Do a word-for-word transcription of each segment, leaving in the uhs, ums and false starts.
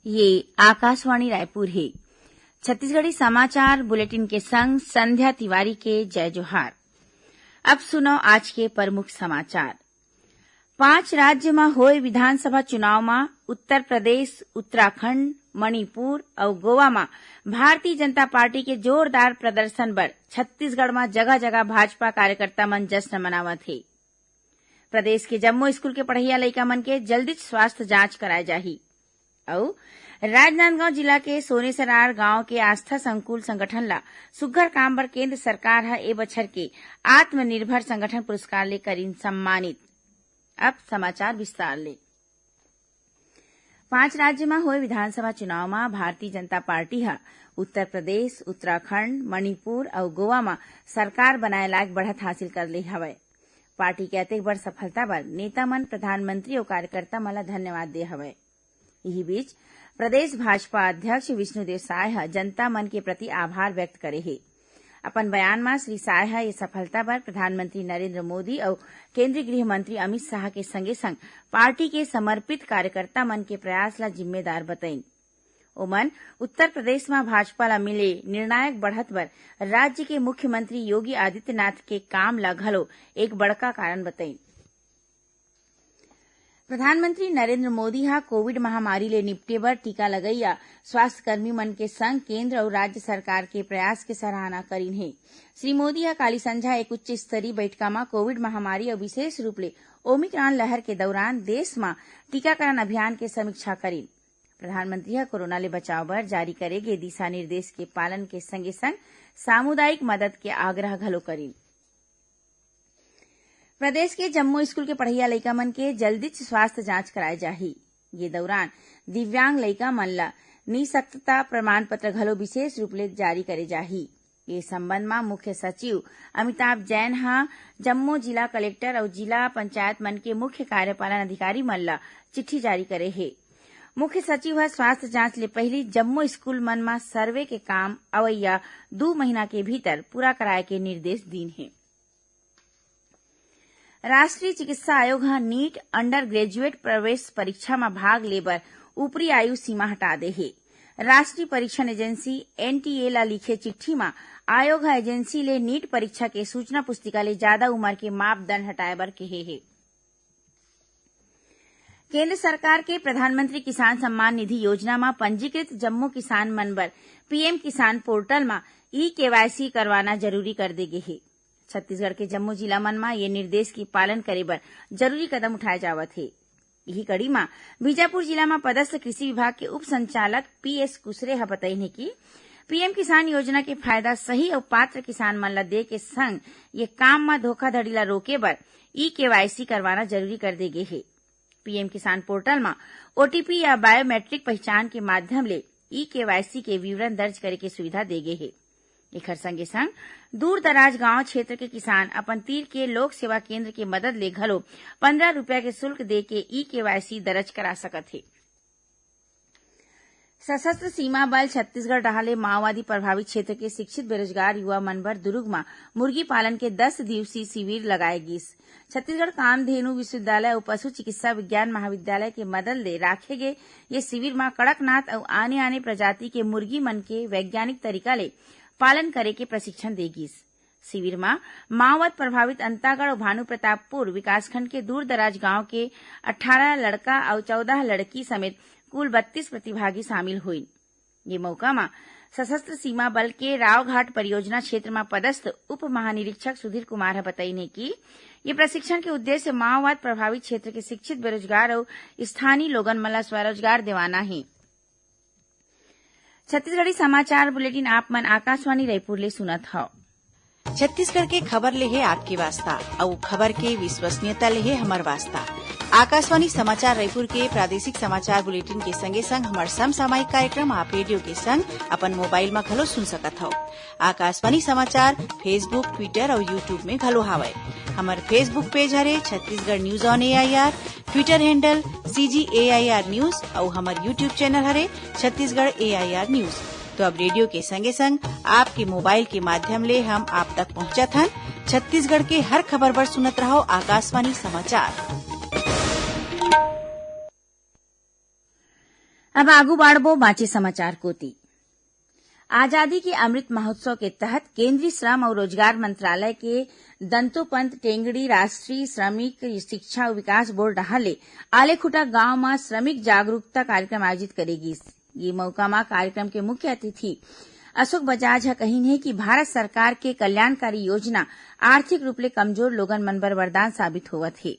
ये आकाशवाणी रायपुर हे। छत्तीसगढ़ी समाचार बुलेटिन के संग संध्या तिवारी के जय जोहार। अब सुनव आज के प्रमुख समाचार। पांच राज्य म होए विधानसभा चुनाव म उत्तर प्रदेश, उत्तराखंड, मणिपुर अउ गोवा म भारतीय जनता पार्टी के जोरदार प्रदर्शन बर छत्तीसगढ़ म जगह-जगह भाजपा कार्यकर्ता मन जश्न मनावत हे। प्रदेश के जम्मो स्कूल के पढ़इया लइका मन के जल्दीच स्वास्थ्य जांच कराए जाही। अउ राजनांदगांव जिला के सोनेसरार गांव के आस्था संकुल संगठन ला सुग्घर काम बर केंद्र सरकार ह ए बछर के आत्मनिर्भर संगठन पुरस्कार ले करिन सम्मानित। अब समाचार विस्तार ले। पांच राज्य म होए विधानसभा चुनाव म भारतीय जनता पार्टी ह उत्तर प्रदेश, उत्तराखंड, मणिपुर अउ गोवा म सरकार बनाए लायक बढ़त हासिल कर ले हवय। पार्टी के अतेक बड़ सफलता बर नेता मन, प्रधानमंत्री अउ कार्यकर्ता मन ल धन्यवाद दे हवय। इही बीच, प्रदेश भाजपा अध्यक्ष विष्णुदेव साय ह जनता मन के प्रति आभार व्यक्त करे हे। अपन बयान म श्री साय ह ये सफलता बर प्रधानमंत्री नरेंद्र मोदी अउ केंद्रीय गृह मंत्री अमित शाह के संगे-संग पार्टी के समर्पित कार्यकर्ता मन के प्रयास ला जिम्मेदार बतइन। ओमन उत्तर प्रदेश म भाजपा ला मिले निर्णायक बढ़त बर राज्य के मुख्यमंत्री योगी आदित्यनाथ के काम ला घलो एक बड़का कारण बतइन। प्रधानमंत्री नरेंद्र मोदी ह कोविड महामारी ले निपटे बर टीका लगइया स्वास्थ्यकर्मी मन के संग केंद्र अउ राज्य सरकार के प्रयास के सराहना करिन हे। श्री मोदी ह काली संझा एक उच्च स्तरीय बैठका म कोविड महामारी अउ विशेष रूप ले ओमिक्रॉन लहर के दौरान देश म टीकाकरण अभियान के समीक्षा करिन। प्रधानमंत्री ह कोरोना ले बचाव बर जारी करे गे दिशा निर्देश के पालन के संगे-संग सामुदायिक मदद के आग्रह घलो करिन। प्रदेश के जम्मो स्कूल के पढ़इया लइका मन के जल्दीच स्वास्थ्य जांच कराए जाही। ये दौरान दिव्यांग लइका मन ला निशक्तता प्रमाण पत्र घलो विशेष रूप ले जारी करे जाही। ये संबंध म मुख्य सचिव अमिताभ जैन ह जम्मो जिला कलेक्टर अउ जिला पंचायत मन के मुख्य कार्यपालन अधिकारी मन ला चिट्ठी जारी करे हे। मुख्य सचिव ह स्वास्थ्य जांच ले पहिली जम्मो स्कूल मन म सर्वे के काम अवइया दू महीना के भीतर पूरा कराए के निर्देश दीन हे। राष्ट्रीय चिकित्सा आयोग ह नीट अंडर ग्रेजुएट प्रवेश परीक्षा म भाग ले बर ऊपरी आयु सीमा हटा दे हे। राष्ट्रीय परीक्षण एजेंसी, एनटीए, ला लिखे चिट्ठी म आयोग ह एजेंसी ले नीट परीक्षा के सूचना पुस्तिका ले जादा उमर के मापदंड हटाए बर केहे हे। केंद्र सरकार के प्रधानमंत्री किसान सम्मान निधि योजना म पंजीकृत जम्मो किसान मन बर पीएम किसान पोर्टल म ई केवाईसी करवाना जरूरी कर दे गे हे। छत्तीसगढ़ के जम्मो जिला मन म ये निर्देश के पालन करे बर जरूरी कदम उठाए जावत हे। इही कड़ी म बीजापुर जिला म पदस्थ कृषि विभाग के उप संचालक पीएस कुसरे ह बतईन हे कि पीएम किसान योजना के फायदा सही अउ पात्र किसान मन ल दे के संग ये काम म धोखाधड़ी ल रोके बर ई केवाईसी करवाना जरूरी कर दे गे हे। पीएम किसान पोर्टल म ओटीपी या बायोमेट्रिक पहिचान के माध्यम ले ई केवाईसी के विवरण दर्ज करे के सुविधा दे गे हे। एखर संगे संग दूर दराज गांव क्षेत्र के किसान अपन तीर के लोक सेवा केंद्र के मदद ले घलो पंद्रह रुपया के शुल्क दे के ई केवाईसी दर्ज करा सकत हे। सशस्त्र सीमा बल छत्तीसगढ़ डहार ले माओवादी प्रभावित क्षेत्र के शिक्षित बेरोजगार युवा मन बर दुरूग म मुर्गी पालन के दस दिवसीय शिविर लगाए गिस। छत्तीसगढ़ कामधेनु विश्वविद्यालय अउ पशु चिकित्सा विज्ञान महाविद्यालय के मदद ले राखे गे ये शिविर म कड़कनाथ अउ आने-आने प्रजाति के मुर्गी मन के वैज्ञानिक तरीका ले पालन करे के प्रशिक्षण दे गिस। शिविर म माओवाद प्रभावित अंतागढ़ अउ भानुप्रतापपुर विकासखंड के दूरदराज गांव के अट्ठारह लड़का अउ चौदह लड़की समेत कुल बत्तीस प्रतिभागी शामिल होइन। ये मौका म सशस्त्र सीमा बल के रावघाट परियोजना क्षेत्र म पदस्थ उप महानिरीक्षक सुधीर कुमार ह बतईन हे कि ये प्रशिक्षण के उद्देश्य माओवाद प्रभावित क्षेत्र के शिक्षित बेरोजगार अउ स्थानीय लोगन मन ल स्वरोजगार देवाना हे। छत्तीसगढ़ी समाचार बुलेटिन आप मन आकाशवाणी रायपुर ले सुनत हव। छत्तीसगढ़ के खबर ले हे आपके वास्ता, अउ खबर के विश्वसनीयता ले हे हमर वास्ता। आकाशवाणी समाचार रायपुर के प्रादेशिक समाचार बुलेटिन के संगे संग हमर समसामयिक कार्यक्रम आप रेडियो के संग अपन मोबाइल म घलो सुन सकत हव। आकाशवाणी समाचार Facebook, Twitter अउ YouTube में घलो हावय। हमर Facebook पेज हरे Chhattisgarh news on AIR, Twitter handle CG AIR news अउ हमर YouTube चैनल हरे छत्तीसगढ़ एआईआर न्यूज। तो अब रेडियो के संगे संग आपके मोबाइल के माध्यम ले हम आप तक पहुंचत हन। छत्तीसगढ़ के हर खबर बर सुनत रहव आकाशवाणी समाचार। अब आगू बाढ़बो बांचे समाचार कोति। आजादी के अमृत महोत्सव के तहत केंद्रीय श्रम अउ रोजगार मंत्रालय के दंतोपंत टेंगड़ी राष्ट्रीय श्रमिक शिक्षा अउ विकास बोर्ड डहार ले आलेखुटा गांव म श्रमिक जागरूकता कार्यक्रम आयोजित करे गिस। ये मौका म कार्यक्रम के मुख्य अतिथि अशोक बजाज ह कहिन हे कि भारत सरकार के कल्याणकारी योजना आर्थिक रूप ले कमजोर लोगन मन बर वरदान साबित होवत हे।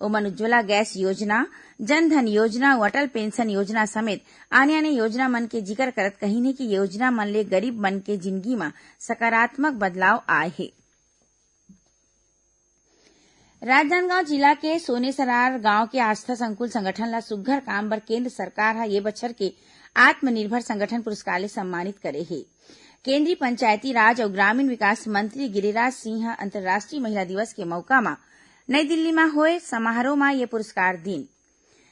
ओमन उज्ज्वला गैस योजना, जन धन योजना अउ अटल पेंशन योजना समेत आने-आने योजना मन के जिकर करत कहिन हे कि योजना मन ले गरीब मन के जिनगी म सकारात्मक बदलाव आए हे। राजनांदगांव जिला के सोनेसरार गांव के आस्था संकुल संगठन ला सुग्घर काम बर केंद्र सरकार ह ये बछर के आत्मनिर्भर संगठन पुरस्कार ले सम्मानित करे हे। केंद्रीय पंचायती राज अउ ग्रामीण विकास मंत्री गिरिराज सिंह ह अंतर्राष्ट्रीय महिला दिवस के मौका म नई दिल्ली म होए समारोह म ये पुरस्कार दीन।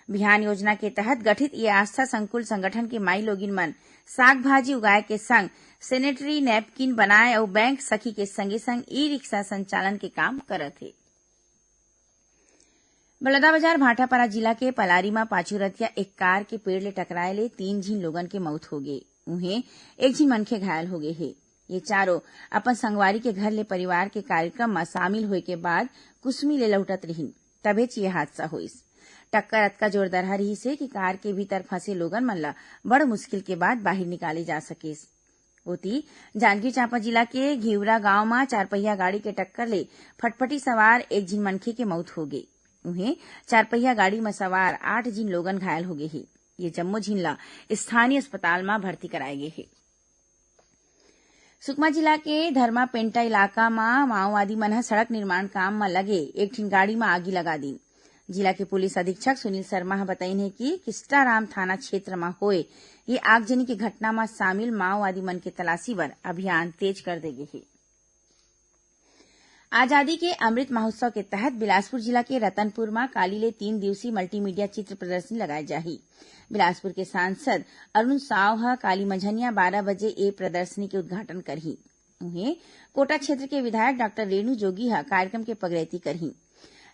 बिहान योजना के तहत गठित ये आस्था संकुल संगठन के माई लोगिन मन साग भाजी उगाए के संग सैनिटरी नैपकिन बनाए अउ बैंक सखी के संगे संग ई रिक्शा संचालन के काम करत हे। बलौदाबाजार भाटापारा जिला के पलारी म पाछू रतिया एक कार के पेड़ ले टकराए ले तीन झिन लोगन के मौत होगे। उहें, एक झिन मनखे घायल होगे हे। ये चारों अपन संगवारी के घर ले परिवार के कार्यक्रम म शामिल होए के बाद कुसमी ले लहुटत रिहिन, तभेच ये हादसा होइस। टक्कर अतका जोरदारहा रिहिस हे कि कार के भीतर फंसे लोगन मन ल बड़ मुश्किल के बाद बाहिर निकाले जा सकिस। ओती, जांजगीर चांपा जिला के घिवरा गांव म चारपहिया गाड़ी के टक्कर ले फटफटी सवार एक झिन मनखे के मौत होगे। उहें, चारपहिया गाड़ी म सवार आठ झिन लोगन घायल होगे हे। ये जम्मो झिन ल स्थानीय अस्पताल म भर्ती कराए गे हे। सुकमा जिला के धर्मापेंटा इलाका म माओवादी मन ह सड़क निर्माण काम म लगे एक ठिन गाड़ी म आगी लगा दीन। जिला के पुलिस अधीक्षक सुनील शर्मा ह बताइन हे कि किस्टाराम थाना क्षेत्र म होए ये आगजनी के घटना म शामिल माओवादी मन के तलाशी बर अभियान तेज कर दे गे हे। आजादी के अमृत महोत्सव के तहत बिलासपुर जिला के रतनपुर म काली ले तीन दिवसीय मल्टीमीडिया चित्र प्रदर्शनी लगाए जाही। बिलासपुर के सांसद अरुण साव ह काली मंझनिया बारह बजे ए प्रदर्शनी के उद्घाटन करही। उहें, कोटा क्षेत्र के विधायक डॉक्टर रेणु जोगी ह कार्यक्रम के पगरैती करही।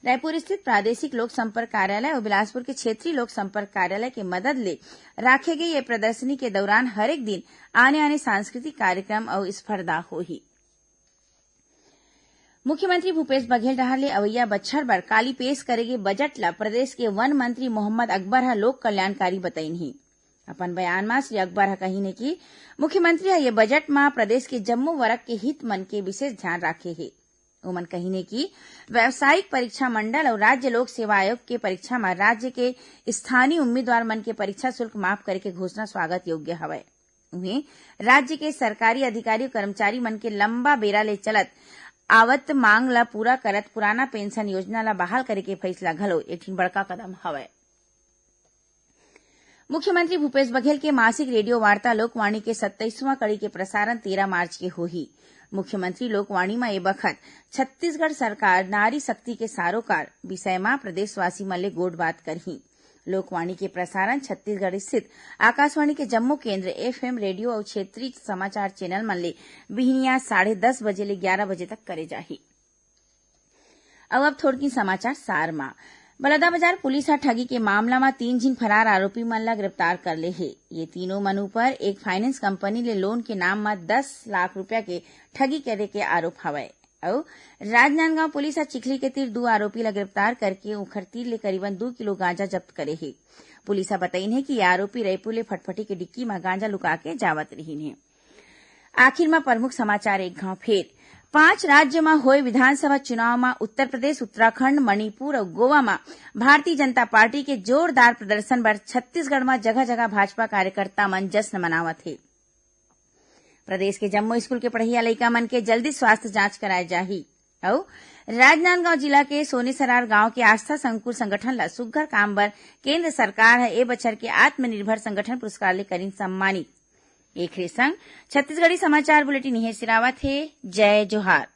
रायपुर स्थित प्रादेशिक लोक संपर्क कार्यालय अउ बिलासपुर के क्षेत्रीय लोक संपर्क कार्यालय के मदद ले राखे गए ये प्रदर्शनी के दौरान हरेक दिन आने-आने सांस्कृतिक कार्यक्रम अउ स्पर्धा होही। मुख्यमंत्री भूपेश बघेल डहार ले अवइया बछर बर काली पेश करे गे बजट ल प्रदेश के वन मंत्री मोहम्मद अकबर ह लोक कल्याणकारी बतइन हे। अपन बयान म श्री अकबर ह कहिन हे कि मुख्यमंत्री ह ये बजट म प्रदेश के जम्मो वर्ग के हित मन के विशेष ध्यान राखे हे। ओमन कहिन हे कि व्यावसायिक परीक्षा मंडल अउ राज्य लोक सेवा आयोग के परीक्षा म राज्य के स्थानीय उम्मीदवार मन के परीक्षा शुल्क माफ करे के घोषणा स्वागत योग्य हवय। उहें, राज्य के सरकारी अधिकारी अउ कर्मचारी मन के लंबा बेरा ले चलत आवत मांग ल पूरा करत पुराना पेंशन योजना ल बहाल करे के फैसला घलो एक ठिन बड़का कदम हवय। मुख्यमंत्री भूपेश बघेल के मासिक रेडियो वार्ता लोकवाणी के सत्ताईसवां कड़ी के प्रसारण तेरह मार्च के होही। मुख्यमंत्री लोकवाणी म ए बखत छत्तीसगढ़ सरकार नारी शक्ति के सारोकार विषय म प्रदेशवासी मन ले गोठ बात करही। लोकवाणी के प्रसारण छत्तीसगढ़ स्थित आकाशवाणी के जम्मो केंद्र, एफएम रेडियो अउ क्षेत्रीय समाचार चैनल मन ले बिहनिया साढ़े दस बजे ले ग्यारह बजे तक करे जाही। अउ अब थोड़किन समाचार सार म। बलौदाबाजार पुलिस ह ठगी के मामला म तीन झिन फरार आरोपी मन ल गिरफ्तार कर ले हे। ये तीनों मन ऊपर एक फाइनेंस कंपनी ले लोन के नाम म दस लाख रुपया के ठगी करे के आरोप हवय। अउ राजनांदगांव पुलिस ह चिखली के तीर दू आरोपी ल गिरफ्तार करके उखर तीर ले करीबन दू किलो गांजा जब्त करे हे। पुलिस ह बतइन हे कि ये आरोपी रईपुर ले फटफटी के डिक्की म गांजा लुका के जावत रिहिन हे। आखिर म प्रमुख समाचार एक घाव फेर। पांच राज्य म होए विधानसभा चुनाव म उत्तर प्रदेश, उत्तराखंड, मणिपुर अउ गोवा म भारतीय जनता पार्टी के जोरदार प्रदर्शन बर छत्तीसगढ़ म जगह-जगह भाजपा कार्यकर्ता मन जश्न मनावत हे। प्रदेश के जम्मो स्कूल के पढ़इया लइका मन के जल्दी स्वास्थ्य जांच कराए जाही। अउ राजनांदगांव जिला के सोनेसरार गांव के आस्था संकुल संगठन ल सुग्घर काम बर केंद्र सरकार ह ए बछर के आत्मनिर्भर संगठन पुरस्कार ले करिन सम्मानित। एखरे संग छत्तीसगढ़ी समाचार बुलेटिन इहें सिरावत हे। जय जोहार।